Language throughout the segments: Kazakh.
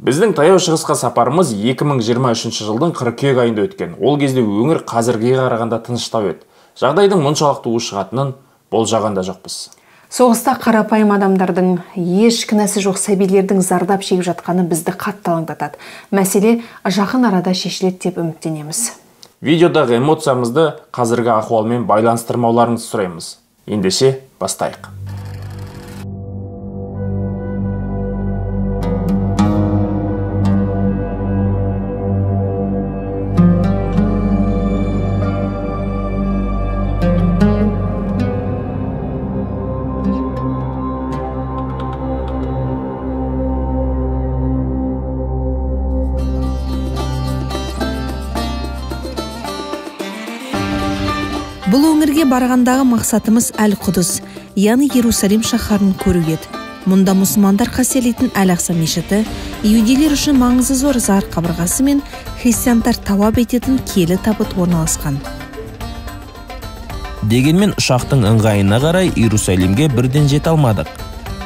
Біздің Таяу Шығысқа сапарымыз 2023 жылдың қыркүйек айында өткен. Ол кезде өңір қазіргіге қарағанда тыныштау еді. Жағдайдың мұншалықты ушығатынын болжаған да жоқпыз. Соғыста қарапайым адамдардың, еш кінәсі жоқ сәбилердің зардап шегіп жатқаны бізді қатты алаңдатады. Мәселе жақын арада шешіледі деп үміттенеміз. Видеодағы эмоциямызды қазіргі ахуалмен байланыстырмауларыңызды сұраймыз. Ендеше бастайық. Бұл өңірге барғандағы мақсатымыз Әл-Құдыс, яғни Иерусалим шаһарын көру еді. Мұнда мұсылмандар қастерлейтін Әл-Ақса мешіті, иудейлер үшін маңызы зор Зар қабырғасы мен христиандар тауап ететін киелі табыт орналасқан. Дегенмен ұшақтың ыңғайына қарай Иерусалимге бірден жете алмадық.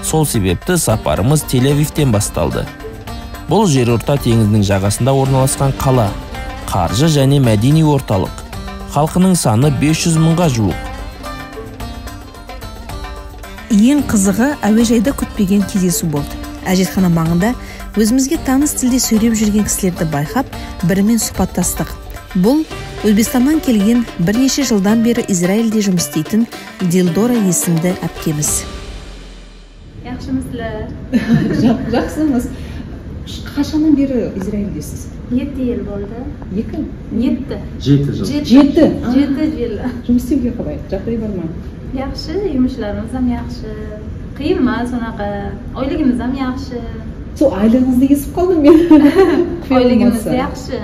Сол себепті сапарымыз Тель-Авивтен басталды. Бұл Жерорта теңізінің жағасында орналасқан қала, қаржы және мәдени орталық. Халқының саны 500 мыңға жуық. Ең қызығы әуежайда күтпеген кездесу болды. Әжетхана маңында өзімізге таныс тілде сөйлеп жүрген кісілерді байқап, бірімен сұхбаттастық. Бұл Өзбекстаннан келген, бірнеше жылдан бері Израильде жұмыс істейтін Дилдора есімді әпкеміз. Жақсымызлар. Жақсымыз. Қашаннан бері Израильдесіз? 7 yil болды. 2? 7. 7 жыл. 7. 7 yil. Жұмыс істеуге қалай? Жағдай бар ма? Yaxshi, yumushlarimiz ham yaxshi. Qiyin emas unaqa. Oyligimiz ham yaxshi. Сол айлығыңызды естіп қалдым мен. Oyligimiz yaxshi.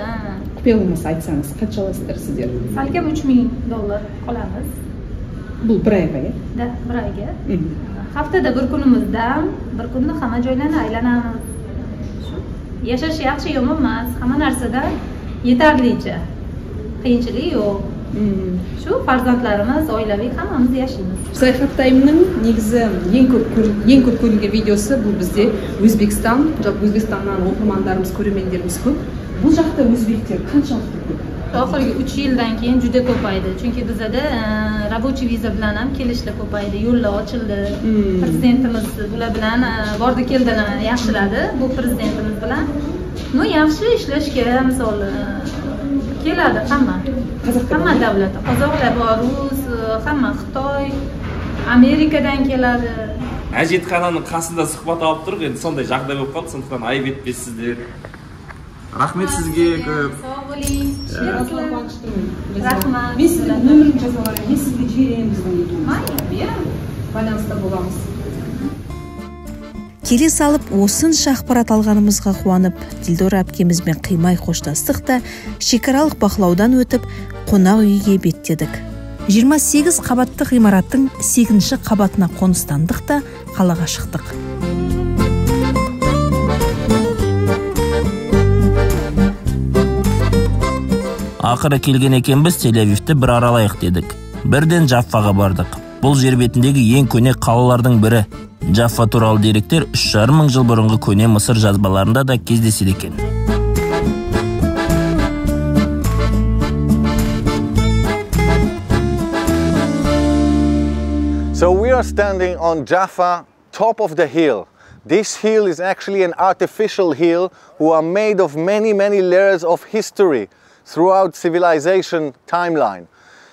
Құпия болмаса айтсаңыз, қанша аласыздар сіздер? Salkam $3000 olamiz. Бұл бір айға, иә? Да, bir oyga. Haftada bir kunimizda, bir kunni hamma joylarni aylanamiz. Yashash yaxshi, yomon emas, hamma narsada yetarlicha. Qiyinchilik yo'q. Shu farzandlarimiz, oilaviy hammamiz yashaymiz. Саяхат Таймның негізі ең көп көрілген видеосы бұл бізде Өзбекстан. Жалпы Өзбекстаннан оқырмандарымыз, көрермендеріміз көп. Бұл жақта өзбектер қаншалықты көп? Oxirgi 3 yildan keyin juda ko'paydi. Chunki bizada рабочий viza bilan ham kelishlar ko'paydi, yo'llar ochildi. Prezidentimiz bular bilan bordi keldini yaxshiladi. Bu prezidentimiz bilan. No, yaxshi ishlashga misol keladi hamma. Hamma davlat, qozoqlar bor, rus, hamma Xitoy, Amerikadan keladi. Әжетхананың қасында сұхбат алып тұрып, енді сондай жағдай болып қалды, сондықтан айып етпессіздер. Рахмет сізге көп. Sog' bo'ling. Rahmat. Мен сіздің нөмірін жазып алайын, мен сізге жіберемін біздің ютубымызға. Иә, байланыста боламыз. Келе салып, осынша ақпарат алғанымызға қуанып, Дилдора әпкемізбен қимай қоштастық та, шекаралық бақылаудан өтіп, қонақ үйге беттедік. 28 қабатты ғимараттың 8-ші қабатына қоныстандық та қалаға шықтық. Ақыры келген екенбіз, Тель-Авивті бір аралайық дедік. Бірден Жаффаға бардық. Бұл жер бетіндегі ең көне қалалардың бірі. Жаффа туралы деректер 3,5 мың жыл бұрынғы көне Мысыр жазбаларында да кездеседі екен. So we are standing on Jaffa, top of the hill. This hill is actually an artificial hill who are made of many, many layers of history throughout civilization timeline.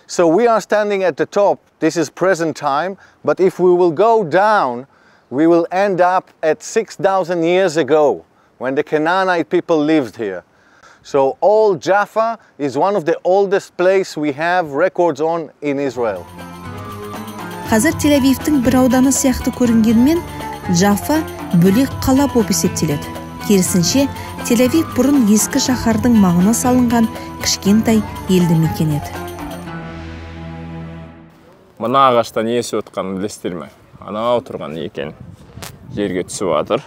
So we are standing at the top, this is present time, but if we will go down, we will end up at 6,000 years ago, when the Canaanite people lived here. So old Jaffa is one of the oldest place we have records on in Israel. Қазір Тель-Авивтің бір ауданы сияқты көрінгенмен, Жаффа бөлек қала болып есептеледі. Керісінше, Тель-Авив бұрын ескі шаһардың маңына салынған кішкентай елді мекен еді. Мына ағашта не өсіп отқанын білесіздер ме? Анау тұрған не екен? Жерге түсіп жатыр.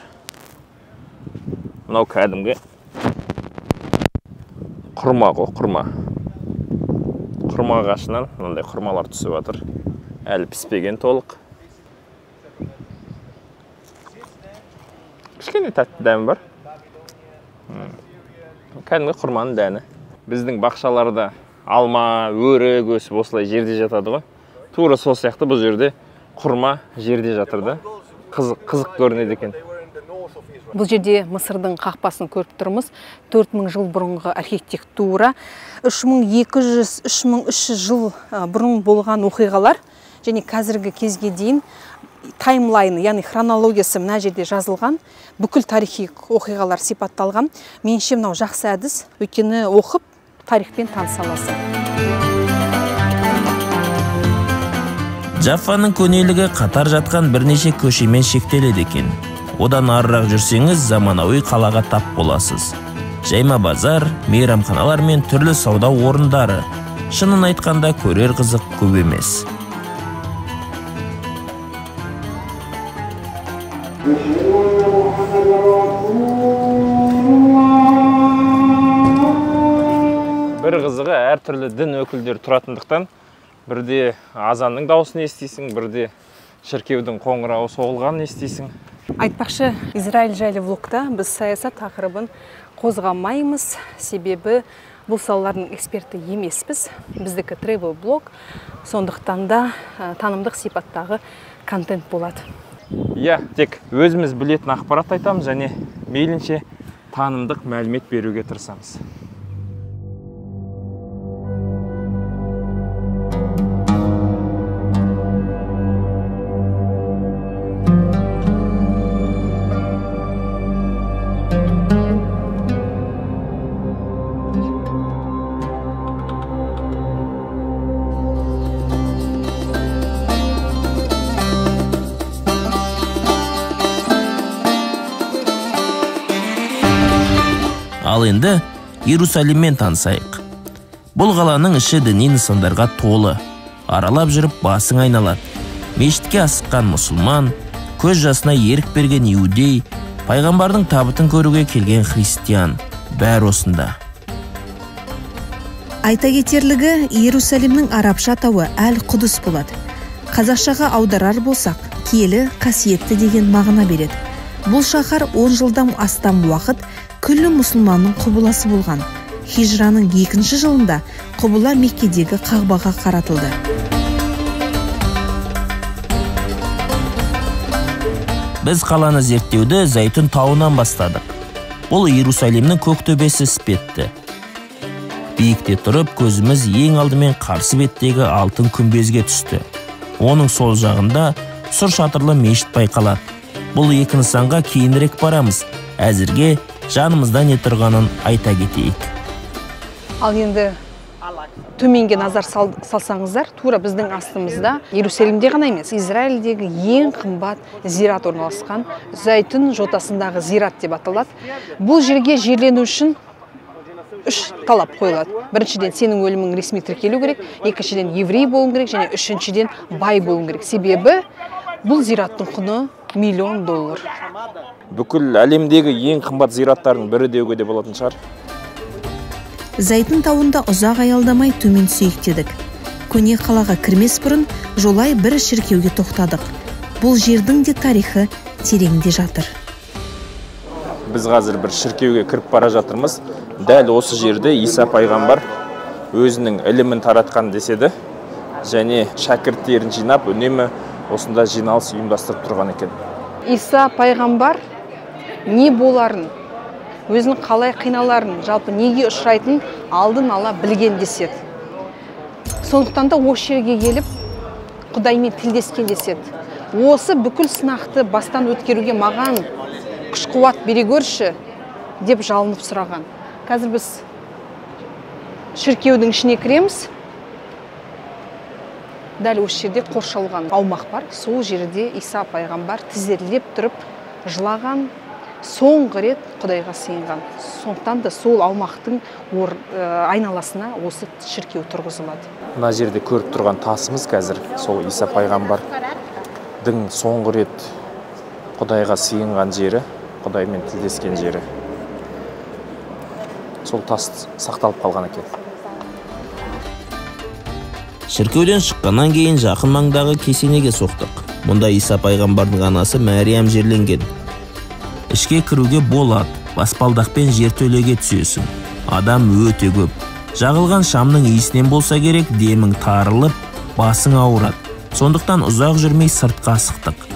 Мынау кәдімгі құрма ғой, құрма. Құрма ағашынан мынандай құрмалар түсіп жатыр. Әлі піспеген толық. Кішкене тәтті дәмі бар. Кәдімгі құрманың дәні. Біздің бақшаларда алма, өрік өсіп осылай жерде жатады ғой. Тура сол сияқты бұл жерде құрма жерде жатыр да. Қызық көрінеді екен. Бұл жерде Мысырдың қақпасын көріп тұрмыз. 4000 жыл бұрынғы архитектура, 3200-3300 жыл бұрын болған оқиғалар және қазіргі кезге дейін таймлайны, яғни хронологиясы мына жерде жазылған, бүкіл тарихи оқиғалар сипатталған. Меніңше мынау жақсы әдіс, өйткені оқып тарихпен таныса аласың. Джаффаның көнелігі қатар жатқан бірнеше көшемен шектеледі екен. Одан арырақ жүрсеңіз, заманауи қалаға тап боласыз. Жайма базар, мейрамханалар мен түрлі сауда орындары. Шынын айтқанда, көрер қызық көп емес. Бір қызығы, әртүрлі дін өкілдері тұратындықтан, бірде азанның дауысын естисің, бірде шіркеудің қоңырауы соғылғанын естисің. Айтпақшы, Израиль жайлы влогта біз саясат тақырыбын қозғамаймыз, себебі бұл салалардың эксперті емеспіз. Біздікі travel блог, сондықтан да танымдық сипаттағы контент болады. Иә, тек өзіміз білетін ақпарат айтамыз және мейлінше танымдық мәлімет беруге тырысамыз. Ал енді Иерусалиммен танысайық. Бұл қаланың іші діни нысандарға толы. Аралап жүріп басың айналады. Мешітке асыққан мұсылман, көз жасына ерік берген иудей, пайғамбардың табытын көруге келген христиан, бәрі осында. Айта кетерлігі, Иерусалимнің арабша атауы Әл-Құдыс болады. Қазақшаға аударар болсақ, киелі, қасиетті деген мағына береді. Бұл шаһар 10 жылдан астам уақыт күллі мұсылманның құбыласы болған. Хижраның 2-ші жылында құбыла Меккедегі Қағбаға қаратылды. Біз қаланы зерттеуді Зәйтүн тауынан бастадық. Бұл Иерусалимнің көк төбесі іспетті. Биікте тұрып, көзіміз ең алдымен қарсы беттегі алтын күмбезге түсті. Оның сол жағында сұр шатырлы мешіт байқалады. Бұл екі нысанға кейінірек барамыз. Әзірге жанымызда не тұрғанын айта кетейік. Ал енді төменге назар салсаңыздар, тура біздің астымызда Иерусалимде ғана емес, Израильдегі ең қымбат зират орналасқан Зәйтүн жотасындағы зират деп аталады. Бұл жерге жерлену үшін 3 талап қойылады. Біріншіден, сенің өлімің ресми тіркелу керек, екіншіден, еврей болуың керек, және үшіншіден, бай болуың керек. Себебі бұл зираттың құны $1 миллион. Бүкіл әлемдегі ең қымбат зираттардың бірі деуге де болатын шығар. Зәйтүн тауында ұзақ аялдамай төмен түсейік дедік. Көне қалаға кірмес бұрын жолай бір шіркеуге тоқтадық. Бұл жердің де тарихы тереңде жатыр. Біз қазір бір шіркеуге кіріп бара жатырмыз. Дәл осы жерде Иса пайғамбар өзінің ілімін таратқан деседі. Және шәкірттерін жинап, үнемі осында жиналыс ұйымдастырып тұрған екен. Иса пайғамбар не боларын, өзінің қалай қиналарын, жалпы неге ұшырайтынын алдын ала білген деседі. Сондықтан да осы жерге келіп Құдаймен тілдескен деседі. Осы бүкіл сынақты бастан өткеруге маған күш қуат бере көрші деп жалынып сұраған. Қазір біз шіркеудің ішіне кіреміз. Дәл осы жерде қоршалған аумақ бар. Сол жерде Иса пайғамбар тізерлеп тұрып жылаған, соңғы рет Құдайға сыйынған. Сондықтан да сол аумақтың айналасына осы шіркеу тұрғызылады. Мына жерде көріп тұрған тасымыз қазір сол Иса пайғамбардың соңғы рет Құдайға сыйынған жері, Құдаймен тілдескен жері. Сол тас сақталып қалған екен. Шіркеуден шыққаннан кейін жақын маңдағы кесенеге соқтық. Мұнда Иса пайғамбардың анасы Мәриям жерленген. Ішке кіруге болады, Баспалдақпен жертөлеге түсесің. Адам өте көп. Жағылған шамның иісінен болса керек, демің тарылып, басың ауырады. Сондықтан ұзақ жүрмей сыртқа асықтық.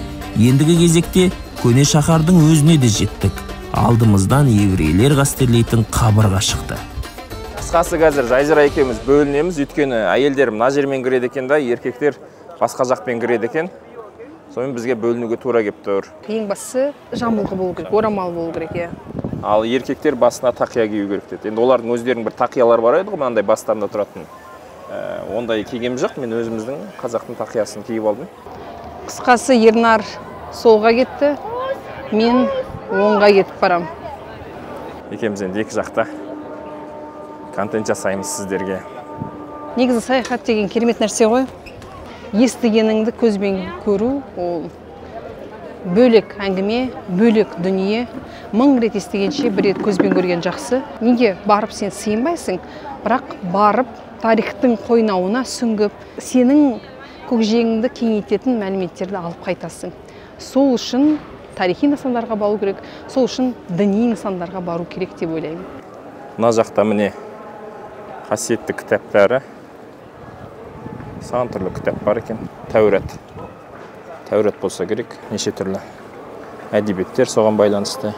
Ендігі кезекте көне шаһардың өзіне де жеттік. Алдымыздан еврейлер қастерлейтін қабырға шықты. Қысқасы, қазір Жазира екеуміз бөлінеміз, өйткені әйелдер мына жермен кіреді екен да, еркектер басқа жақпен кіреді екен. Сонымен бізге бөлінуге тура келіп тұр. Ең бастысы жамылғы болу керек, орамал болу керек, иә. Ал еркектер басына тақия кию керек деді. Енді олардың өздерінің бір тақиялары бар еді ғой, мынандай бастарында тұратын. Ондай кигем жоқ, мен өзіміздің қазақтың тақиясын киіп алдым. Қысқасы, Ернар солға кетті, мен оңға кетіп барам. Екеуміз енді екі жақта контент жасаймыз сіздерге. Негізі саяхат деген керемет нәрсе ғой. Естігеніңді көзбен көру, ол бөлек әңгіме, бөлек дүние. 1000 рет естігенше бір рет көзбен көрген жақсы. Неге барып сен сыйынбайсың, бірақ барып тарихтың қойнауына сүңгіп, сенің көкжиегіңді кеңейтетін мәліметтерді алып қайтасың. Сол үшін тарихи нысандарға бару керек, сол үшін діни нысандарға бару керек деп ойлаймын. Мына жақта міне қасиетті кітаптары. Сан түрлі кітап бар екен. Тәурат. Тәурат болса керек, неше түрлі әдебиеттер соған байланысты.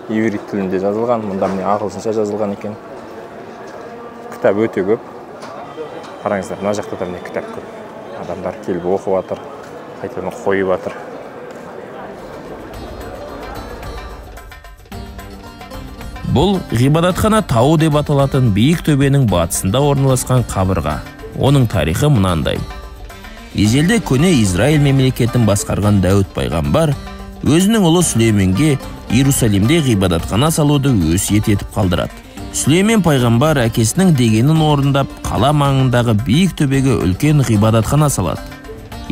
Иврит тілінде жазылған, мұнда міне ағылшынша жазылған екен. Кітап өте көп. Қараңыздар, мына жақта да міне кітап көп. Адамдар келіп оқып жатыр, қайтадан қойып жатыр. Бұл ғибадатхана тауы деп аталатын биік төбенің батысында орналасқан қабырға. Оның тарихы мынандай. Ежелде көне Израиль мемлекетін басқарған Дәуіт пайғамбар өзінің ұлы Сүлейменге Иерусалимде ғибадатхана салуды өсиет етіп қалдырады. Сүлеймен пайғамбар әкесінің дегенін орындап, қала маңындағы биік төбеге үлкен ғибадатхана салады.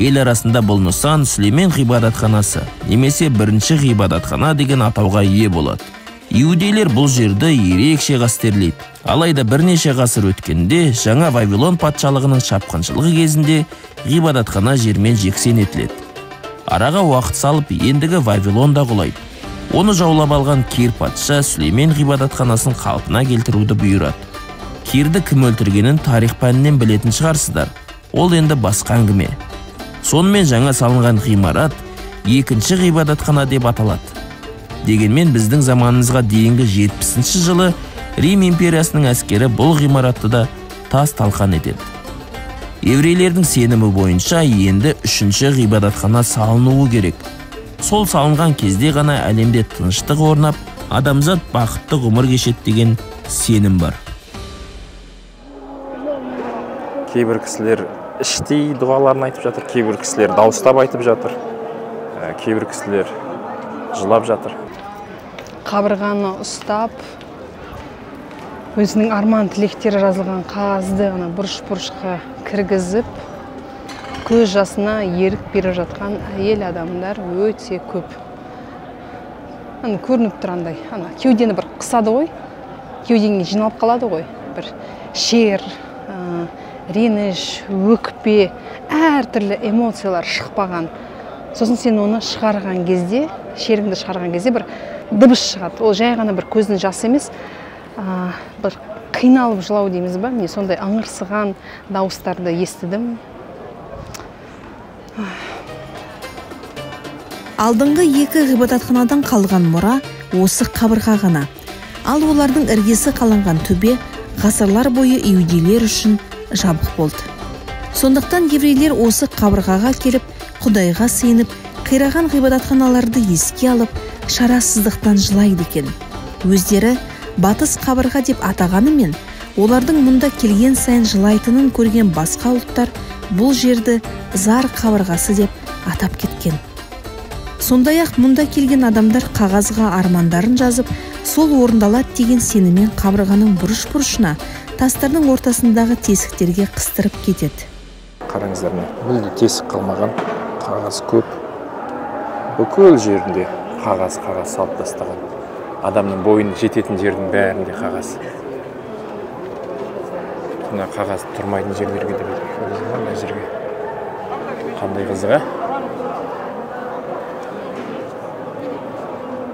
Ел арасында бұл нысан Сүлеймен ғибадатханасы немесе бірінші ғибадатхана деген атауға ие болады. Иудейлер бұл жерді ерекше қастерлейді. Алайда бірнеше ғасыр өткенде жаңа Вавилон патшалығының шапқыншылығы кезінде ғибадатхана жермен жексен етіледі. Араға уақыт салып, ендігі Вавилон да құлайды. Оны жаулап алған Кир патша Сүлеймен ғибадатханасын қалпына келтіруді бұйырады. Кирді кім өлтіргенін тарих пәнінен білетін шығарсыздар. Ол енді басқа әңгіме. Сонымен жаңа салынған ғимарат екінші ғибадатхана деп аталады. Дегенмен біздің заманымызға дейінгі 70 жылы Рим империясының әскері бұл ғимаратты да тас талқан етеді. Еврейлердің сенімі бойынша енді үшінші ғибадатхана салынуы керек. Сол салынған кезде ғана әлемде тыныштық орнап, адамзат бақытты ғұмыр кешеді деген сенім бар. Кейбір кісілер іштей дұғаларын айтып жатыр, кейбір кісілер дауыстап айтып жатыр, кейбір кісілер жылап жатыр. Қабырғаны ұстап, өзінің арман тілектері жазылған қағазды ана бұрыш-бұрышқа кіргізіп, көз жасына ерік беріп жатқан әйел адамдар өте көп. Ана көрініп тұр андай, ана кеудені бір қысады ғой, кеудеңе жиналып қалады ғой, бір шер, реніш, өкпе, әртүрлі эмоциялар шықпаған. Сосын сен оны шығарған кезде, шеріңді шығарған кезде бір дыбыс шығады. Ол жай ғана бір көздің жасы емес, бір қиналып жылау дейміз ба? Міне сондай ыңырсыған дауыстарды естідім. Алдыңғы екі ғибадатханадан қалған мұра осы қабырға ғана. Ал олардың іргесі қаланған төбе ғасырлар бойы иудейлер үшін жабық болды. Сондықтан еврейлер осы қабырғаға келіп, Құдайға сыйынып, қираған ғибадатханаларды еске алып, шарасыздықтан жылайды екен. Өздері батыс қабырға деп атағанымен, олардың мұнда келген сайын жылайтынын көрген басқа ұлттар бұл жерді зар қабырғасы деп атап кеткен. Сондай-ақ мұнда келген адамдар қағазға армандарын жазып, сол орындалады деген сеніммен қабырғаның бұрыш-бұрышына, тастардың ортасындағы тесіктерге қыстырып кетеді. Қараңыздар, міне, мүлде тесік қалмаған, қағаз көп. Бүкіл жерінде қағаз салып тастаған. Адамның бойын жететін жердің бәрінде қағаз. Мына қағаз тұрмайтын жерлерге де бүйтіп көрдіңіз ба, мына жерге. Қандай қызық, ә?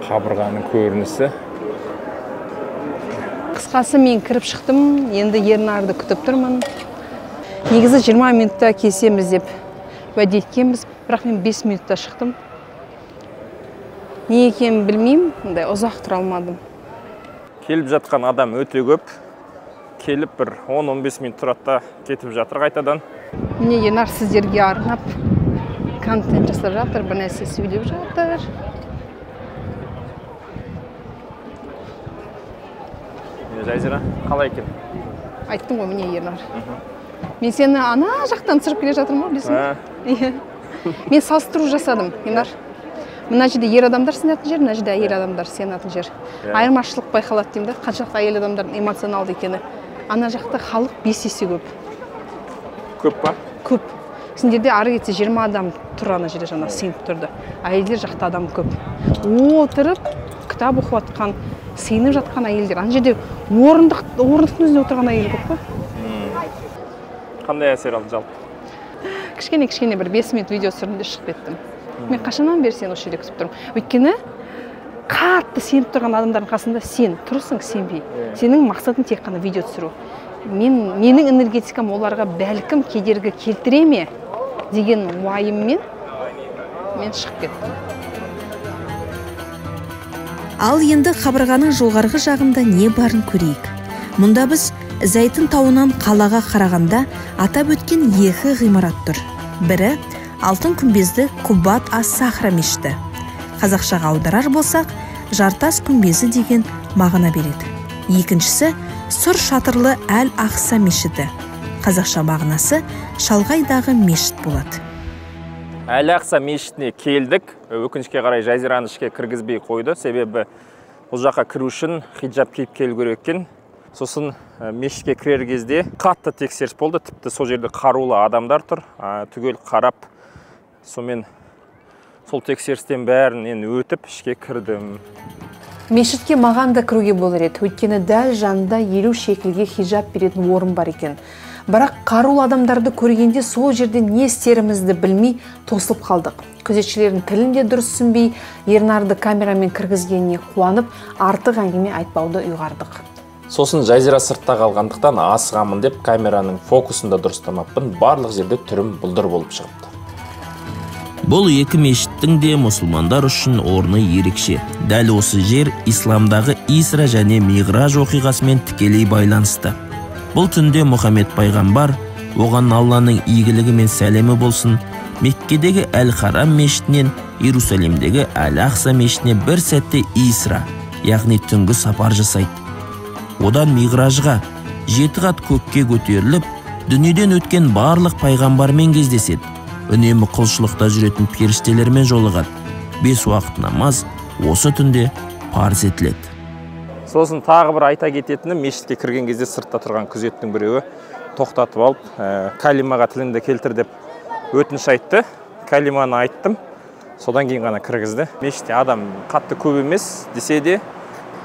Қабырғаның көрінісі. Қысқасы, мен кіріп шықтым, енді Ернарды күтіп тұрмын. Негізі 20 минутта келісеміз деп уәде еткенбіз, бірақ мен 5 минутта шықтым. Не екенін білмеймін, мындай ұзақ тұра алмадым. Келіп жатқан адам өте көп. Келіп бір 10-15 минут тұрады да кетіп жатыр қайтадан. Міне, Ернар сіздерге арнап контент жасап жатыр, бір нәрсе сөйлеп жатыр. Жазира, қалай екен? Айттым ғой, міне, Ернар. Мен сені ана жақтан түсіріп келе жатырмын ғой, білесің бе? Иә. Мен салыстыру жасадым, Ернар. Мына жерде ер адамдар сенетін жер, мына жерде әйел адамдар сенетін жер. Айырмашылық байқалады деймін да, қаншалықты әйел адамдардың эмоционалды екені. Ана жақта халық 5 есе көп. Көп па? Көп. Сендерде ары кетсе 20 адам тұр ана жерде, жаңа сыйынып тұрды. Әйелдер жақта адам көп. Отырып, кітап оқып жатқан, сыйынып жатқан әйелдер. Ана жерде орындықтың өзінде отырған әйел көп қой. Қандай әсер алдың жалпы? Кішкене-кішкене бір 5 минут видео түсірдім де шығып кеттім. Мен қашаннан бері сені осы жерде күтіп тұрмын. Өйткені қатты сеніп тұрған адамдардың қасында сен тұрсың сенбей. Сенің мақсатың тек қана видео түсіру. Менің энергетикам оларға бәлкім кедергі келтіре ме деген уайыммен мен шығып кеттім. Ал енді қабырғаның жоғарғы жағында не барын көрейік. Мұнда біз Зәйтүн тауынан қалаға қарағанда атап өткен екі ғимарат тұр. Бірі алтын күмбезді Куббат ас-Сахра мешіті. Қазақшаға аударар болсақ, жартас күмбезі деген мағына береді. Екіншісі сұр шатырлы Әл-Ақса мешіті. Қазақша мағынасы шалғайдағы мешіт болады. Әл-Ақса мешітіне келдік. Өкінішке қарай Жазираны ішке кіргізбей қойды. Себебі бұл жаққа кіру үшін хиджаб киіп келу керек екен. Сосын мешітке кірер кезде қатты тексеріс болды. Тіпті сол жерде қарулы адамдар тұр. Түгел қарап, сонымен сол тексерістен бәрінен өтіп ішке кірдім. Мешітке маған да кіруге болар еді. Өйткені дәл жанында 50 шекілге хиджаб беретін орын бар екен. Бірақ қарулы адамдарды көргенде сол жерде не істерімізді білмей тосылып қалдық. Күзетшілердің тілін де дұрыс түсінбей, Ернарды камерамен кіргізгеніне қуанып, артық әңгіме айтпауды ұйғардық. Сосын Жазира сыртта қалғандықтан асығамын деп камераның фокусын да дұрыстамаппын. Барлық жерде түрім бұлдыр болып шығыпты. Бұл екі мешіттің де мұсылмандар үшін орны ерекше. Дәл осы жер исламдағы Исра және Миғраж оқиғасымен тікелей байланысты. Бұл түнде Мұхаммед пайғамбар, оған Алланың игілігі мен сәлемі болсын, Меккедегі Әл-Харам мешітінен Иерусалимдегі Әл-Ақса мешітіне бір сәтте Исра, яғни түнгі сапар жасайды. Одан Миғражға 7 қат көкке көтеріліп, дүниеден өткен барлық пайғамбармен кездеседі. Үнемі құлшылықта жүретін періштелермен жолығады. 5 уақыт намаз осы түнде парыз етіледі. Сосын тағы бір айта кететіні, мешітке кірген кезде сыртта тұрған күзеттің біреуі тоқтатып алып, калимаға тіліңді келтір деп өтініш айтты. Калиманы айттым, содан кейін ғана кіргізді. Мешітте адам қатты көп емес десе де,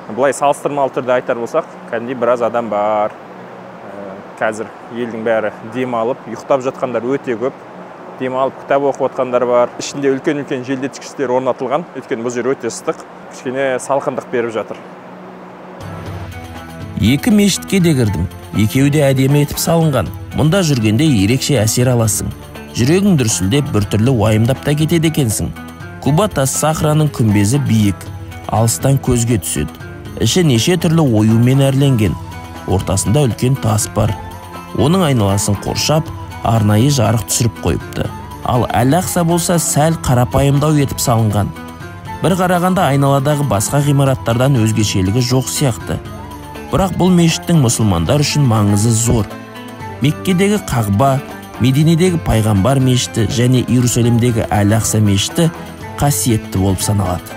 былай салыстырмалы түрде айтар болсақ, кәдімгідей біраз адам бар. Қазір елдің бәрі демалып, ұйықтап жатқандар өте көп. Демалып, кітап оқып жатқандар бар. Ішінде үлкен-үлкен желдеткіштер орнатылған. Өйткені бұл жер өте ыстық, кішкене салқындық беріп жатыр. Екі мешітке де кірдім. Екеуі де әдемі етіп салынған. Мұнда жүргенде ерекше әсер аласың. Жүрегің дүрсілдеп, біртүрлі уайымдап та кетеді екенсің. Куббат ас-Сахраның күмбезі биік, алыстан көзге түседі. Іші неше түрлі оюмен әрленген. Ортасында үлкен тас бар. Оның айналасын қоршап, арнайы жарық түсіріп қойыпты. Ал Әл-Ақса болса сәл қарапайымдау етіп салынған. Бір қарағанда айналадағы басқа ғимараттардан өзгешелігі жоқ сияқты. Бірақ бұл мешіттің мұсылмандар үшін маңызы зор. Меккедегі Қағба, Мединедегі пайғамбар мешіті және Иерусалимдегі Әл-Ақса мешіті қасиетті болып саналады.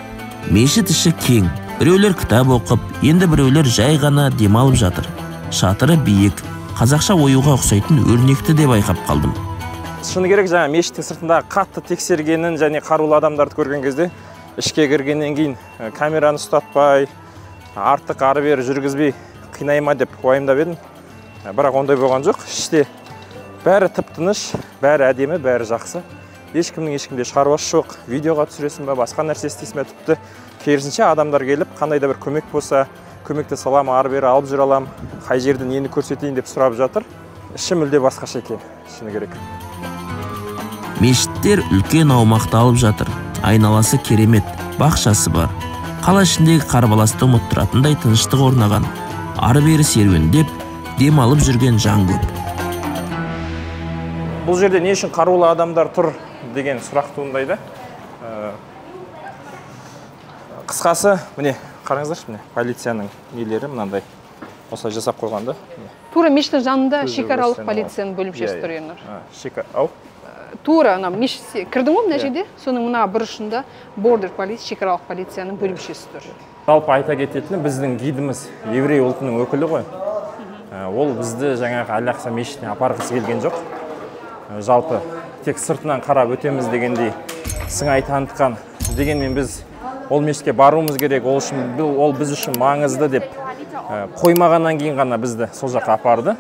Мешіт іші кең. Біреулер кітап оқып, енді біреулер жай ғана демалып жатыр. Шатыры биік, қазақша оюға ұқсайтын өрнекті де байқап қалдым. Шыны керек, жаңа мешіттің сыртында қатты тексергенін және қарулы адамдарды көрген кезде ішке кіргеннен кейін камераны ұстатпай, артық ары-бері жүргізбей қинай ма деп уайымдап едім. Бірақ ондай болған жоқ. Іште бәрі тып-тыныш, бәрі әдемі, бәрі жақсы. Ешкімнің ешкімде шаруасы жоқ. Видеоға түсіресің бе, басқа нәрсе істейсің бе, тіпті Керісінше адамдар келіп, қандай да бір көмек болса, көмекті салам, ары-бері алып жүре алам, қай жерде нені көрсетейін деп сұрап жатыр. Іші мүлде басқаша екен, шыны керек. Мешіттер үлкен аумақты алып жатыр. Айналасы керемет, бақшасы бар. Қала ішіндегі қарбаласты ұмыттыратындай тыныштық орнаған. Ары-бері серуендеп, дем алып жүрген жан көп. Бұл жерде не үшін қарулы адамдар тұр деген сұрақ туындайды. Қысқасы, міне, қараңыздаршы, міне, полицияның нелері мынандай осылай жасап қойғанды. Тура мешіттің жанында шекаралық полицияның бөлімшесі тұр, Ернұр. Ау? Тура, ана мешітте кірдің ғой мына жерде, соның мына бұрышында бордер полиция, шекаралық полицияның бөлімшесі тұр. Жалпы айта кететіні, біздің гидіміз еврей ұлтының өкілі ғой. Ол бізді жаңағы Әл-Ақса мешітіне апарғысы келген жоқ. Жалпы тек сыртынан қарап өтеміз дегендей сыңай танытқан. Дегенмен біз ол мешітке баруымыз керек, ол үшін, ол біз үшін маңызды деп қоймағаннан кейін ғана бізді сол жаққа апарды.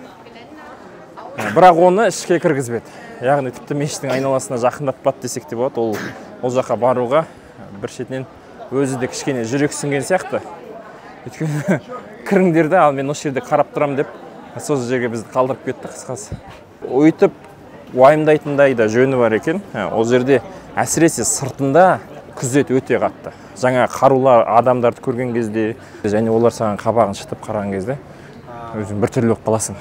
Бірақ оны ішке кіргізбеді. Яғни тіпті мешіттің айналасына жақындатпады десек те болады. Ол жаққа баруға бір шетінен өзі де кішкене жүрексінген сияқты. Өйткені кіріңдер де, ал мен осы жерде қарап тұрам деп сол жерге бізді қалдырып кетті, қысқасы. Өйтіп уайымдайтындай да жөні бар екен. Ол жерде әсіресе сыртында күзет өте қатты. Жаңа қарулы адамдарды көрген кезде және олар саған қабағын шытып қараған кезде өзің біртүрлі болып қаласың.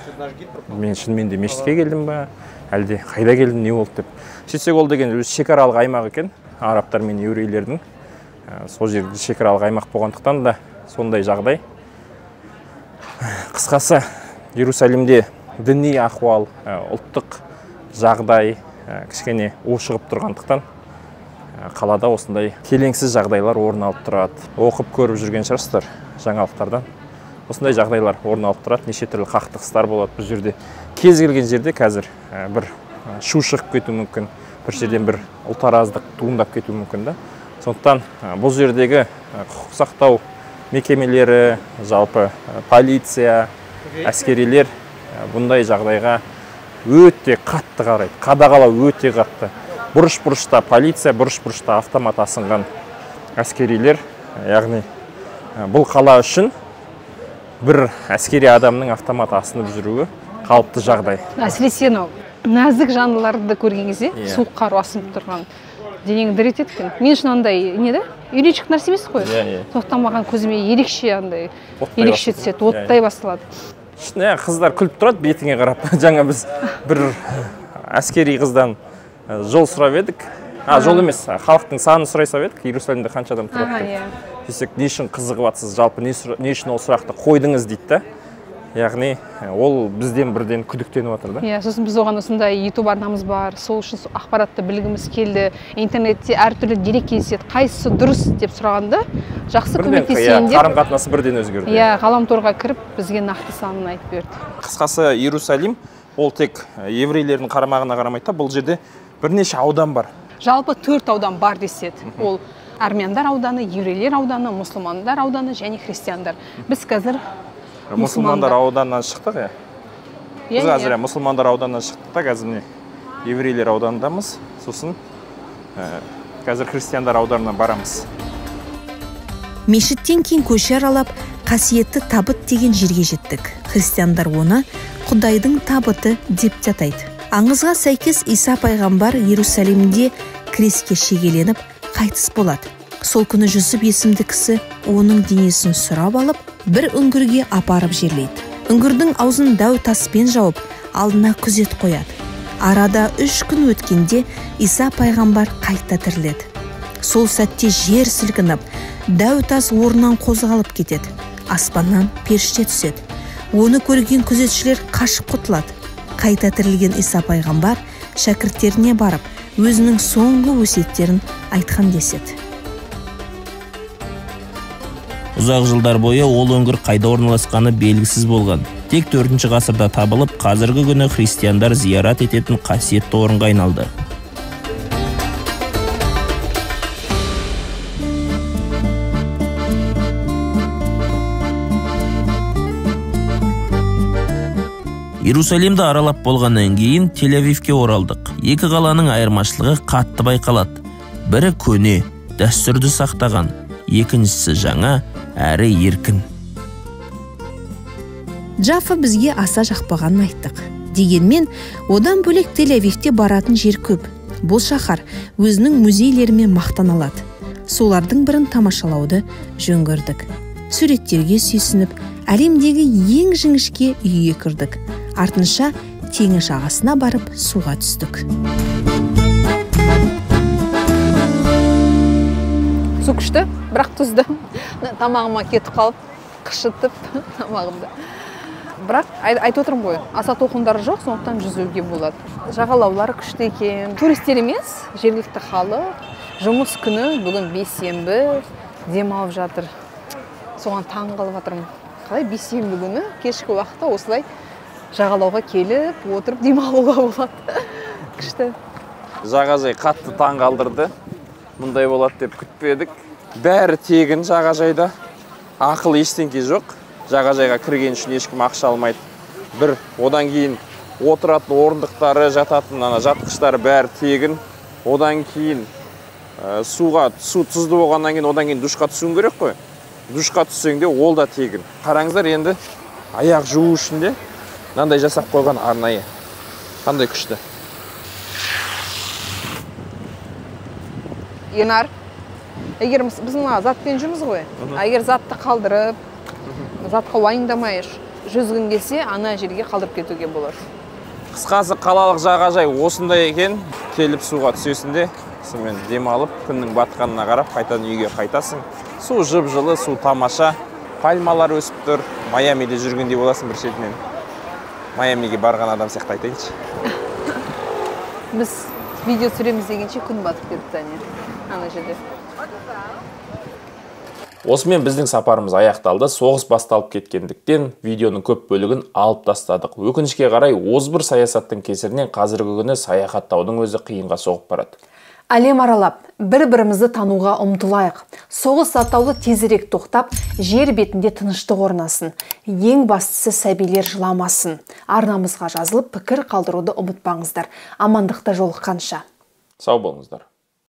Мен шынымен де мешітке келдім ба, әлде қайда келдім, не болды деп. Сөйтсек ол деген өзі шекаралық аймақ екен, арабтар мен еврейлердің. Сол жерде шекаралық аймақ болғандықтан да сондай жағдай. Қысқасы, Иерусалимде діни ахуал, ұлттық жағдай кішкене ушығып тұрғандықтан қалада осындай келеңсіз жағдайлар орын алып тұрады. Оқып көріп жүрген шығарсыздар жаңалықтардан. Осындай жағдайлар орын алып тұрады, неше түрлі қақтығыстар болады бұл жерде. Кез келген жерде қазір бір шу шығып кетуі мүмкін, бір жерден бір ұлтараздық туындап кетуі мүмкін да. Сондықтан бұл жердегі құқық сақтау мекемелері, жалпы полиция, әскерилер бұндай жағдайға өте қатты қарайды. Қадағалау өте қатты. Бұрыш-бұрышта полиция, бұрыш-бұрышта автомат асынған әскерилер, яғни бұл қала үшін бір әскери адамның автомат асынып жүруі қалыпты жағдай. Әсіресе анау нәзік жандыларды көрген кезде суық қару асынып тұрған денеңді дір етеді екен. Мен үшін андай не да, үйреншікті нәрсе емес қой. Сондықтан маған көзіме ерекше андай ерекше түседі, оттай басылады. Шын, қыздар күліп тұрады бетіңе қарап. Жаңа біз бір әскери қыздан жол сұрап едік. Жол емес, халықтың санын сұрай сап едік, Иерусалимде қанша адам тұрады деп. Десек, не үшін қызығып жатсыз, жалпы не үшін ол сұрақты қойдыңыз дейді да. Яғни ол бізден бірден күдіктеніп жатыр да. Иә, сосын біз оған осындай YouTube арнамыз бар, сол үшін ақпаратты білгіміз келді. Интернетте әртүрлі дерек кездеседі, қайсысы дұрыс деп сұрағанда жақсы көмектесейін деп. Қарым-қатынасы бірден өзгерді. Иә, ғаламторға кіріп бізге нақты санын айтып берді. Қысқасы, Иерусалим ол тек еврейлердің қарамағына қарамайды да, бұл жерде бірнеше аудан бар. Жалпы 4 аудан бар деседі. Ол армяндар ауданы, еврейлер ауданы, мұсылмандар ауданы және христиандар. Біз қазір мұсылмандар ауданынан шықтық, иә. Біз қазір мұсылмандар ауданынан шықтық та, қазір міне еврейлер ауданындамыз. Сосын қазір христиандар ауданына барамыз. Мешіттен кейін көше аралап, қасиетті табыт деген жерге жеттік. Христиандар оны Құдайдың табыты деп те атайды. Аңызға сәйкес Иса пайғамбар Иерусалимде креске шегеленіп қайтыс болады. Сол күні Жүсіп есімді кісі оның денесін сұрап алып, бір үңгірге апарып жерлейді. Үңгірдің аузын дәу таспен жауып, алдына күзет қояды. Арада 3 күн өткенде Иса пайғамбар қайта тіріледі. Сол сәтте жер сілкініп, дәу тас орнынан қозғалып кетеді. Аспаннан періште түседі. Оны көрген күзетшілер қашып құтылады. Қайта тірілген Иса пайғамбар шәкірттеріне барып, өзінің соңғы өсиеттерін айтқан деседі. Ұзақ жылдар бойы ол үңгір қайда орналасқаны белгісіз болған. Тек 4 ғасырда табылып, қазіргі күні христиандар зиярат ететін қасиетті орынға айналды. Иерусалимді аралап болғаннан кейін Тель-Авивке оралдық. Екі қаланың айырмашылығы қатты байқалады. Бірі көне, дәстүрді сақтаған, Екіншісі жаңа, әрі еркін. Джаффа бізге аса жақпағанын айттық. Дегенмен, одан бөлек Тель-Авивте баратын жер көп. Бұл шаһар өзінің музейлерімен мақтана алады. Солардың бірін тамашалауды жөн көрдік. Суреттерге сүйсініп, әлемдегі ең жіңішке үйге кірдік. Артынша теңіз жағасына барып суға түстік. Су күшті, бірақ тұзды. Тамағыма кетіп қалып, қышытып тамағымды. Бірақ айтып отырмын ғой, аса толқындары жоқ, сондықтан жүзуге болады. Жағалаулары күшті екен. Туристер емес, жергілікті халық. Жұмыс күні, бүгін бейсенбі, демалып жатыр. Соған таң қалып жатырмын. Қалай бейсенбі күні кешкі уақытта осылай жағалауға келіп, отырып демалуға болады. Күшті. Жағажай қатты таң қалдырды. Мұндай болады деп күтпедік. Бәрі тегін жағажайда. Ақыл ештеңке жоқ. Жағажайға кірген үшін ешкім ақша алмайды. Бір, одан кейін отыратын орындықтары, жататын ана жатқыштары бәрі тегін. Одан кейін суға, су тұзды болғаннан кейін, одан кейін душқа түсуің керек қой. Душқа түссең де ол да тегін. Қараңыздар, енді аяқ жуу үшін де мынандай жасап қойған арнайы. Қандай күшті. Ернар, егер біз мына затпен жүрміз ғой, егер затты қалдырып, затқа уайымдамай жүзгің келсе, ана жерге қалдырып кетуге болады. Қысқасы, қалалық жағажай осындай екен. Келіп суға түсесің де, сонымен демалып, күннің батқанына қарап қайтадан үйге қайтасың. Су жып-жылы, су тамаша. Пальмалар өсіп тұр. Майамиде жүргендей боласың бір шетінен. Майамиге барған адам сияқты айтайыншы. Біз видео түсіреміз дегенше күн батып кетті әне, ана жерде. Осымен біздің сапарымыз аяқталды. Соғыс басталып кеткендіктен видеоның көп бөлігін алып тастадық. Өкінішке қарай, озбыр саясаттың кесірінен қазіргі күні саяхаттаудың өзі қиынға соғып барады. Әлем аралап, бір-бірімізді тануға ұмтылайық. Соғыс атаулы тезірек тоқтап, жер бетінде тыныштық орнасын. Ең бастысы сәбилер жыламасын. Арнамызға жазылып, пікір қалдыруды ұмытпаңыздар. Амандықта жолыққанша. Сау болыңыздар.